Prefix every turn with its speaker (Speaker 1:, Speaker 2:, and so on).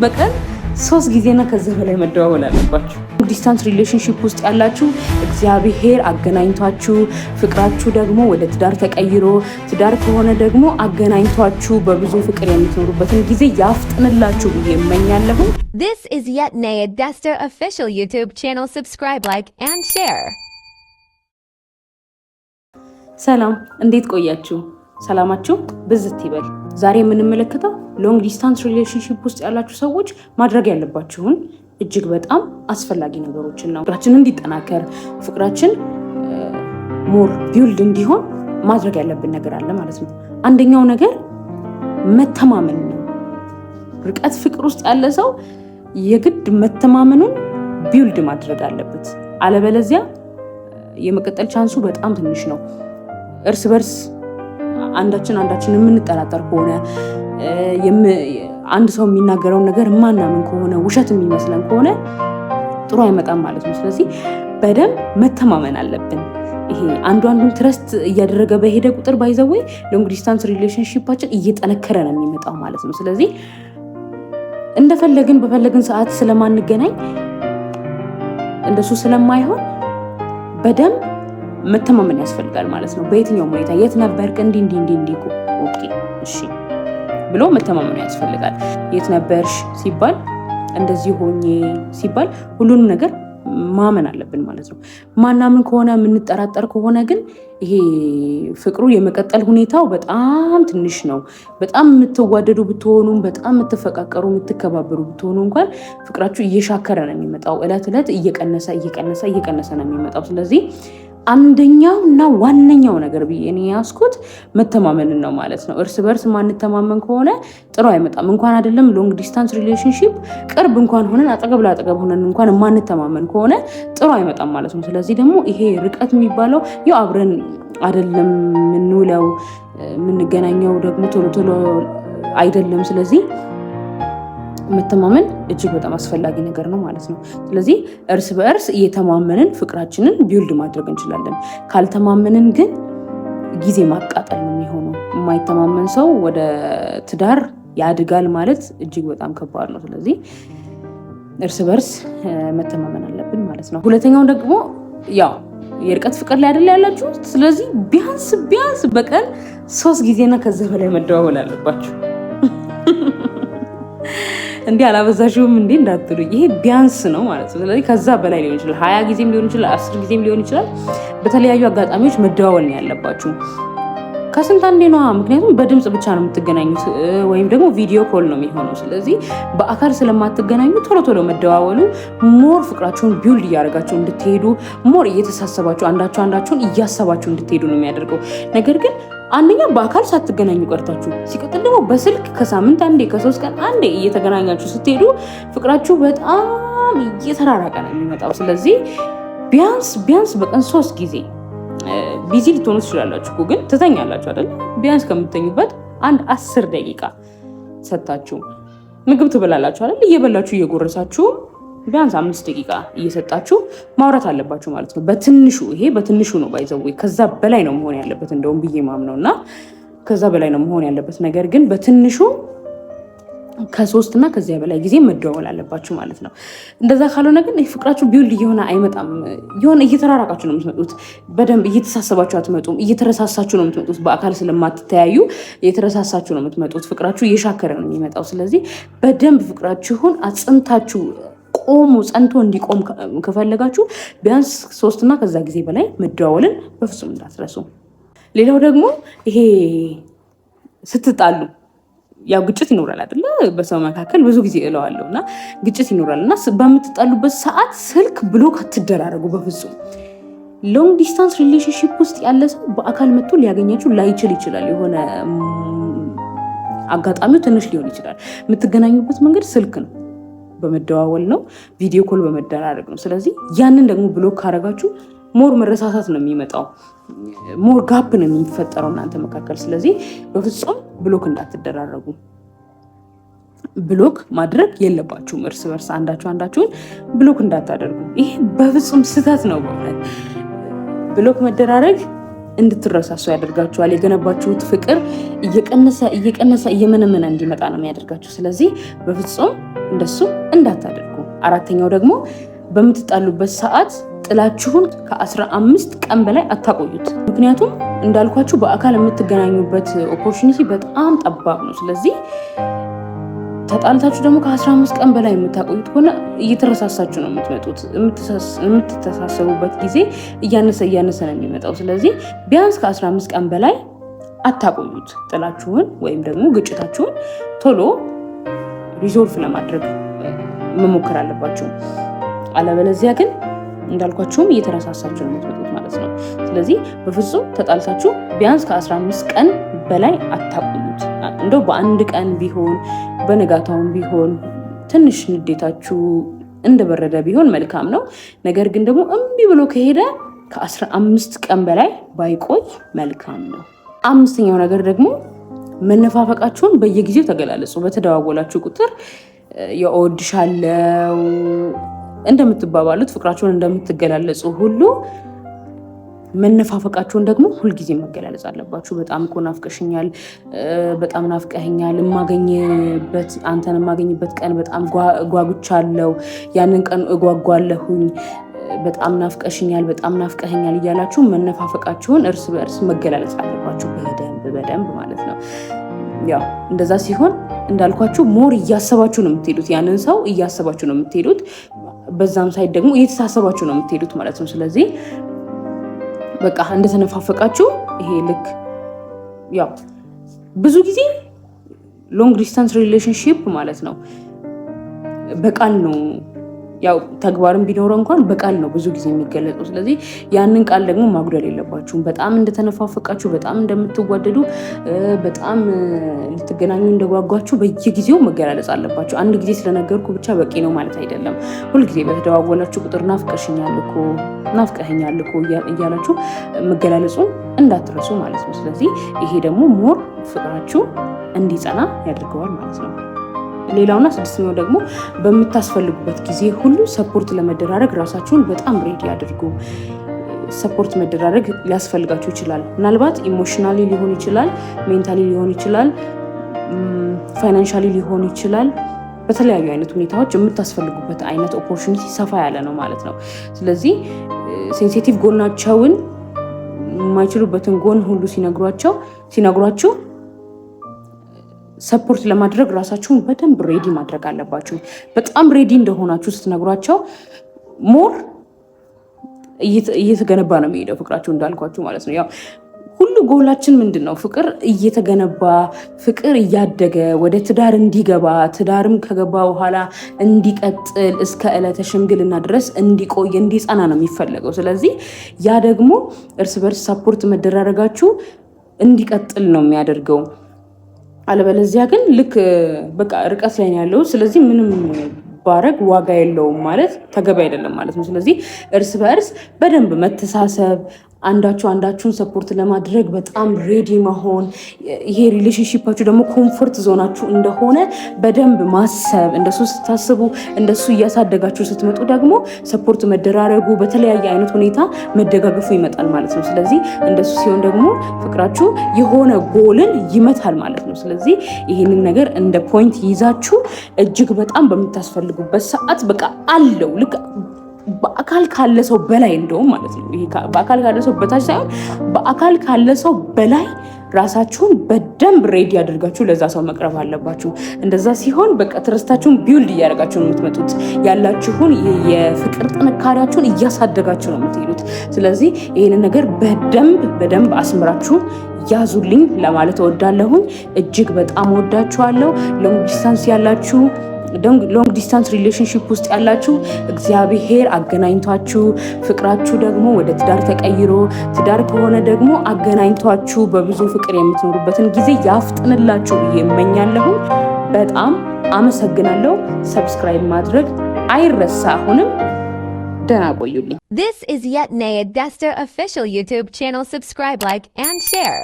Speaker 1: በቀን 3 ጊዜና ከዛ በላይ መደዋወል አለባችሁ። Distance relationship ውስጥ ያላችሁ እግዚአብሔር አገናኝቷችሁ ፍቅራችሁ ደግሞ ወደ ትዳር ተቀይሮ ትዳር ከሆነ ደግሞ አገናኝቷችሁ በብዙ ፍቅር የምትኖሩበትን ጊዜ ያፍጥንላችሁ ብዬ እመኛለሁ።
Speaker 2: This is Yetnayet Desta official YouTube channel. Subscribe, like, and share.
Speaker 1: ሰላም፣ እንዴት ቆያችሁ? ሰላማችሁ ብዝት ይበል። ዛሬ የምንመለከተው long distance relationship ውስጥ ያላችሁ ሰዎች ማድረግ ያለባችሁን እጅግ በጣም አስፈላጊ ነገሮችን ነው። ፍቅራችን እንዲጠናከር፣ ፍቅራችን more build እንዲሆን ማድረግ ያለብን ነገር አለ ማለት ነው። አንደኛው ነገር መተማመን ነው። ርቀት ፍቅር ውስጥ ያለ ሰው የግድ መተማመኑን build ማድረግ አለበት። አለበለዚያ የመቀጠል chance ኡ በጣም ትንሽ ነው። እርስ በርስ አንዳችን አንዳችን የምንጠራጠር ከሆነ፣ አንድ ሰው የሚናገረውን ነገር የማናምን ከሆነ፣ ውሸት የሚመስለን ከሆነ ጥሩ አይመጣም ማለት ነው። ስለዚህ በደንብ መተማመን አለብን። ይሄ አንዱ አንዱን trust እያደረገ በሄደ ቁጥር by the way long distance relationship ኣችን እየጠነከረ ነው የሚመጣው ማለት ነው። ስለዚህ እንደፈለግን በፈለግን ሰዓት ስለማንገናኝ፣ እንደሱ ስለማይሆን በደንብ መተማመን ያስፈልጋል ማለት ነው። በየትኛውም ሁኔታ የት ነበርክ? እንዲህ እንዲህ እንዲህ እንዲህ፣ okay እሺ ብሎ መተማመኑ ያስፈልጋል። የት ነበርሽ ሲባል፣ እንደዚህ ሆኜ ሲባል ሁሉንም ነገር ማመን አለብን ማለት ነው። ማናምን ከሆነ፣ የምንጠራጠር ከሆነ ግን ይሄ ፍቅሩ የመቀጠል ሁኔታው በጣም ትንሽ ነው። በጣም የምትዋደዱ ብትሆኑም፣ በጣም የምትፈቃቀሩ የምትከባበሩ ብትሆኑ እንኳን ፍቅራችሁ እየሻከረ ነው የሚመጣው። እለት እለት እየቀነሰ እየቀነሰ እየቀነሰ ነው የሚመጣው። ስለዚህ አንደኛው እና ዋነኛው ነገር ብዬ እኔ ያዝኩት መተማመንን ነው ማለት ነው። እርስ በርስ ማንተማመን ከሆነ ጥሩ አይመጣም። እንኳን አይደለም long distance relationship፣ ቅርብ እንኳን ሆነን፣ አጠገብ ለአጠገብ ሆነን እንኳን የማንተማመን ከሆነ ጥሩ አይመጣም ማለት ነው። ስለዚህ ደግሞ ይሄ ርቀት የሚባለው ያው አብረን አይደለም የምንውለው፣ የምንገናኘው ደግሞ ቶሎ ቶሎ አይደለም። ስለዚህ መተማመን እጅግ በጣም አስፈላጊ ነገር ነው ማለት ነው። ስለዚህ እርስ በእርስ እየተማመንን ፍቅራችንን build ማድረግ እንችላለን። ካልተማመንን ግን ጊዜ ማቃጠል ነው የሚሆነው። የማይተማመን ሰው ወደ ትዳር ያድጋል ማለት እጅግ በጣም ከባድ ነው። ስለዚህ እርስ በርስ መተማመን አለብን ማለት ነው። ሁለተኛው ደግሞ ያው የርቀት ፍቅር ላይ አይደል ያላችሁት? ስለዚህ ቢያንስ ቢያንስ በቀን 3 ጊዜና ከዛ በላይ መደዋወል አለባችሁ። እንዲህ አላበዛሽውም እንዴ እንዳትሉ፣ ይሄ ቢያንስ ነው ማለት ነው። ስለዚህ ከዛ በላይ ሊሆን ይችላል፣ 20 ጊዜም ሊሆን ይችላል፣ 10 ጊዜም ሊሆን ይችላል። በተለያዩ አጋጣሚዎች መደዋወል ነው ያለባችሁ። ከስንት አንዴ ነዋ። ምክንያቱም በድምፅ ብቻ ነው የምትገናኙት ወይም ደግሞ video call ነው የሚሆነው። ስለዚህ በአካል ስለማትገናኙ ቶሎ ቶሎ መደዋወሉ more ፍቅራችሁን build እያደረጋችሁ እንድትሄዱ፣ more እየተሳሰባችሁ፣ አንዳችሁ አንዳችሁን እያሰባችሁ እንድትሄዱ ነው የሚያደርገው። ነገር ግን አንደኛ በአካል ሳትገናኙ ቀርታችሁ፣ ሲቀጥል ደግሞ በስልክ ከሳምንት አንዴ፣ ከ3 ቀን አንዴ እየተገናኛችሁ ስትሄዱ ፍቅራችሁ በጣም እየተራራቀ ነው የሚመጣው። ስለዚህ ቢያንስ ቢያንስ በቀን 3 ጊዜ፣ busy ልትሆኑ ትችላላችሁ እኮ ግን ትተኛላችሁ አይደለ? ቢያንስ ከምትተኙበት አንድ 10 ደቂቃ ሰጥታችሁ፣ ምግብ ትበላላችሁ አይደል? እየበላችሁ እየጎረሳችሁ ቢያንስ 5 ደቂቃ እየሰጣችሁ ማውራት አለባችሁ ማለት ነው። በትንሹ፣ ይሄ በትንሹ ነው by the way፣ ከዛ በላይ ነው መሆን ያለበት እንደውም ብዬ ማምነው እና ከዛ በላይ ነው መሆን ያለበት። ነገር ግን በትንሹ ከ3 እና ከዚያ በላይ ጊዜ መደዋወል አለባችሁ ማለት ነው። እንደዛ ካልሆነ ግን ፍቅራችሁ build እየሆነ አይመጣም። የሆነ እየተራራቃችሁ ነው የምትመጡት። በደንብ እየተሳሰባችሁ አትመጡም። እየተረሳሳችሁ ነው የምትመጡት። በአካል ስለማትተያዩ እየተረሳሳችሁ ነው የምትመጡት። ፍቅራችሁ እየሻከረ ነው የሚመጣው። ስለዚህ በደንብ ፍቅራችሁን አጽንታችሁ ቆሞ ጸንቶ እንዲቆም ከፈለጋችሁ ቢያንስ 3 እና ከዛ ጊዜ በላይ መደዋወልን በፍጹም እንዳትረሱ። ሌላው ደግሞ ይሄ ስትጣሉ ያው ግጭት ይኖራል አይደለ? በሰው መካከል ብዙ ጊዜ እለዋለሁ እና ግጭት ይኖራል እና በምትጣሉበት ሰዓት ስልክ block አትደራረጉ በፍጹም። Long distance relationship ውስጥ ያለ ሰው በአካል መጥቶ ሊያገኛችሁ ላይችል ይችላል። የሆነ አጋጣሚው ትንሽ ሊሆን ይችላል። የምትገናኙበት መንገድ ስልክ ነው፣ በመደዋወል ነው፣ video call በመደራረግ ነው። ስለዚህ ያንን ደግሞ block ካረጋችሁ more መረሳሳት ነው የሚመጣው፣ more gap ነው የሚፈጠረው እናንተ መካከል። ስለዚህ በፍጹም block እንዳትደራረጉ፣ block ማድረግ የለባችሁም። እርስ በርስ አንዳችሁ አንዳችሁን block እንዳታደርጉ። ይሄ በፍጹም ስህተት ነው። በእውነት block መደራረግ እንድትረሳሱ ያደርጋችኋል። የገነባችሁት ፍቅር እየቀነሰ እየቀነሰ እየመነመነ እንዲመጣ ነው የሚያደርጋችሁ። ስለዚህ በፍጹም እንደሱ እንዳታደርጉ። አራተኛው ደግሞ በምትጣሉበት ሰዓት ጥላችሁን ከ15 ቀን በላይ አታቆዩት። ምክንያቱም እንዳልኳችሁ በአካል የምትገናኙበት opportunity በጣም ጠባብ ነው። ስለዚህ ተጣልታችሁ ደግሞ ከ15 ቀን በላይ የምታቆዩት ከሆነ እየተረሳሳችሁ ነው የምትመጡት። የምትተሳሰቡበት ጊዜ እያነሰ እያነሰ ነው የሚመጣው። ስለዚህ ቢያንስ ከ15 ቀን በላይ አታቆዩት። ጥላችሁን ወይም ደግሞ ግጭታችሁን ቶሎ resolve ለማድረግ መሞከር አለባችሁ። አለበለዚያ ግን እንዳልኳችሁም እየተረሳሳችሁ ነው የምትመጡት ማለት ነው። ስለዚህ በፍጹም ተጣልታችሁ ቢያንስ ከ15 ቀን በላይ አታቆዩት። እንደው በአንድ ቀን ቢሆን፣ በነጋታውም ቢሆን፣ ትንሽ ንዴታችሁ እንደበረደ ቢሆን መልካም ነው። ነገር ግን ደግሞ እምቢ ብሎ ከሄደ ከ15 ቀን በላይ ባይቆይ መልካም ነው። አምስተኛው ነገር ደግሞ መነፋፈቃችሁን በየጊዜው ተገላለጹ። በተደዋወላችሁ ቁጥር የእወድሻለሁ እንደምትባባሉት፣ ፍቅራችሁን እንደምትገላለጹ ሁሉ መነፋፈቃችሁን ደግሞ ሁልጊዜ መገላለጽ አለባችሁ። በጣም እኮ ናፍቀሽኛል፣ በጣም ናፍቀኸኛል፣ የማገኝበት አንተን የማገኝበት ቀን በጣም ጓጉቻለሁ፣ ያንን ቀን እጓጓለሁኝ፣ በጣም ናፍቀሽኛል፣ በጣም ናፍቀኸኛል እያላችሁ መነፋፈቃችሁን እርስ በእርስ መገላለጽ አለባችሁ። በደንብ በደንብ ማለት ነው። ያው እንደዛ ሲሆን እንዳልኳችሁ more እያሰባችሁ ነው የምትሄዱት። ያንን ሰው እያሰባችሁ ነው የምትሄዱት። በዛም side ደግሞ እየተሳሰባችሁ ነው የምትሄዱት ማለት ነው። ስለዚህ በቃ እንደተነፋፈቃችሁ ይሄ ልክ ያው ብዙ ጊዜ long distance relationship ማለት ነው በቃል ነው፣ ያው ተግባርም ቢኖረው እንኳን በቃል ነው ብዙ ጊዜ የሚገለጸው። ስለዚህ ያንን ቃል ደግሞ ማጉደል የለባችሁም። በጣም እንደተነፋፈቃችሁ፣ በጣም እንደምትዋደዱ፣ በጣም ልትገናኙ እንደጓጓችሁ በየጊዜው መገላለጽ አለባችሁ። አንድ ጊዜ ስለነገርኩ ብቻ በቂ ነው ማለት አይደለም። ሁልጊዜ በተደዋወላችሁ ቁጥር ናፍቀሽኛል እኮ፣ ናፍቀኸኛል እኮ እያላችሁ መገላለጹን እንዳትረሱ ማለት ነው። ስለዚህ ይሄ ደግሞ more ፍቅራችሁ እንዲጸና ያደርገዋል ማለት ነው። ሌላውና ስድስተኛው ደግሞ በምታስፈልጉበት ጊዜ ሁሉ support ለመደራረግ ራሳችሁን በጣም ready አድርጉ። Support መደራረግ ሊያስፈልጋችሁ ይችላል። ምናልባት emotionally ሊሆን ይችላል፣ mentally ሊሆን ይችላል፣ financially ሊሆን ይችላል። በተለያዩ አይነት ሁኔታዎች የምታስፈልጉበት አይነት opportunity ሰፋ ያለ ነው ማለት ነው። ስለዚህ sensitive ጎናቸውን፣ የማይችሉበትን ጎን ሁሉ ሲነግሯችሁ support ለማድረግ ራሳችሁን በደንብ ready ማድረግ አለባችሁ። በጣም ready እንደሆናችሁ ስትነግሯቸው more እየተገነባ ነው የሚሄደው ፍቅራችሁ እንዳልኳችሁ ማለት ነው። ያው ሁሉ ጎላችን ምንድን ነው? ፍቅር እየተገነባ፣ ፍቅር እያደገ ወደ ትዳር እንዲገባ፣ ትዳርም ከገባ በኋላ እንዲቀጥል፣ እስከ ዕለተ ሽምግልና ድረስ እንዲቆይ፣ እንዲጸና ነው የሚፈለገው። ስለዚህ ያ ደግሞ እርስ በርስ support መደራረጋችሁ እንዲቀጥል ነው የሚያደርገው። አለበለዚያ ግን ልክ በቃ ርቀት ላይ ነው ያለው፣ ስለዚህ ምንም ባረግ ዋጋ የለውም ማለት ተገቢ አይደለም ማለት ነው። ስለዚህ እርስ በእርስ በደንብ መተሳሰብ፣ አንዳችሁ አንዳችሁን support ለማድረግ በጣም ready መሆን፣ ይሄ relationship ኣችሁ ደግሞ comfort zone ኣችሁ እንደሆነ በደንብ ማሰብ፣ እንደሱ ስታስቡ፣ እንደሱ እያሳደጋችሁ ስትመጡ ደግሞ support መደራረጉ፣ በተለያየ አይነት ሁኔታ መደጋገፉ ይመጣል ማለት ነው። ስለዚህ እንደሱ ሲሆን ደግሞ ፍቅራችሁ የሆነ ጎልን ይመታል ማለት ነው። ስለዚህ ይህንን ነገር እንደ point ይዛችሁ እጅግ በጣም በምታስፈልጉበት ሰዓት በቃ አለው፣ ልክ በአካል ካለ ሰው በላይ እንደውም ማለት ነው። ይሄ በአካል ካለ ሰው በታች ሳይሆን በአካል ካለ ሰው በላይ ራሳችሁን በደንብ ready አድርጋችሁ ለዛ ሰው መቅረብ አለባችሁ። እንደዛ ሲሆን በቃ trust ኣችሁን build እያደረጋችሁ ነው የምትመጡት። ያላችሁን የፍቅር ጥንካሬያችሁን እያሳደጋችሁ ነው የምትሄዱት። ስለዚህ ይህንን ነገር በደንብ በደንብ አስምራችሁ ያዙልኝ ለማለት እወዳለሁኝ። እጅግ በጣም እወዳችኋለሁ። Long distance relationship ውስጥ ያላችሁ እግዚአብሔር አገናኝቷችሁ ፍቅራችሁ ደግሞ ወደ ትዳር ተቀይሮ፣ ትዳር ከሆነ ደግሞ አገናኝቷችሁ በብዙ ፍቅር የምትኖሩበትን ጊዜ ያፍጥንላችሁ ብዬ እመኛለሁ። በጣም አመሰግናለሁ። Subscribe ማድረግ አይረሳ። አሁንም ደህና ቆዩልኝ።
Speaker 2: This is Yetnayet Desta official YouTube channel. Subscribe, like, and share.